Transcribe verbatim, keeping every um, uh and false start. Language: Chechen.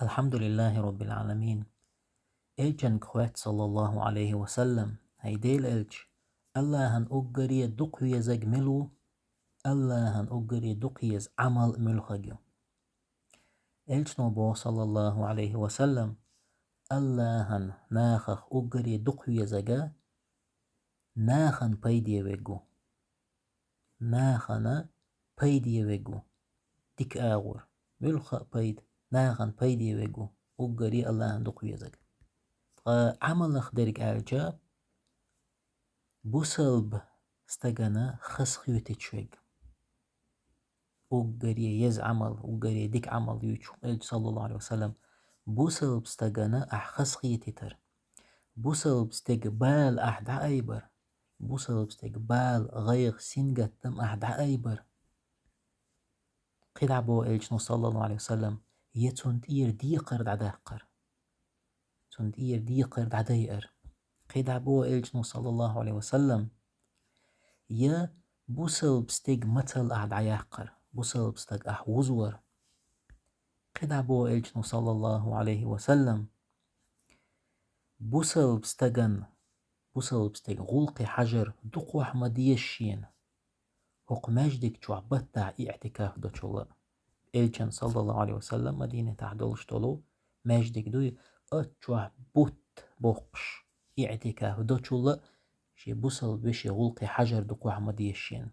الحمد لله رب العالمين. Элчанга хоаьццу, саллаллаху Ӏалайхи ва саллам: «ХӀай Делан Элча, Аллахьан уггаре дукха везаг мила ву? Аллахьан уггаре дукха еза Ӏамал муьлхаг ю?» Элчано боху, саллаллаху Ӏалайхи ва саллам: «Аллахьан нахах уггаре дукха везаг нахана пайде вег ву». Нахана пайде вег ву. Дика агӀор. Муьлхха а пайда, нахана пайде вег ву. Уггаре Аллахьан дукха везаг. Ткъа Ӏамалах дерг аьлча, бусалба стагана хазахеташ вег. Уггаре еза Ӏамал, уггаре дика Ӏамал юьйцуш Элча, саллаллаху Ӏалайхи ва саллам, бусалба стагана ахь хазахетийтар. Бусалба стеган бала ахь дӀаайбар. Бусалба стеган бала, гӀайгӀа, сингаттам ахь дӀаайбар. КхидӀа боху Элчано, саллаллаху Ӏалайхи ва саллам, я цунна тӀера декхар дӀадаккхар. Цунна тӀера декхар дӀадайар. КхидӀа боху Элчано, саллаллаху Ӏалайхи ва саллам, я бусалба стеган мацалла ахь дӀаяккхар, бусалба стаг ахь вузвар. КхидӀа боху Элчано, саллаллаху Ӏалайхи ва саллам, бусалба стаган, бусалба стеган гӀуллакхе хьажар дукхох ма деза шена. ХӀокху маьждиг чохь баттахь иӀтикаф долчул а. Элчан, саллаллаху Ӏалайхи ва саллам, Мадинатахь долуш долу маьждиг дуй, оцу чохь бутт боккхуш, иӀтикаф долчул а шен бусалба вешин гӀуллакхе хьажар дукхох ма деза шена.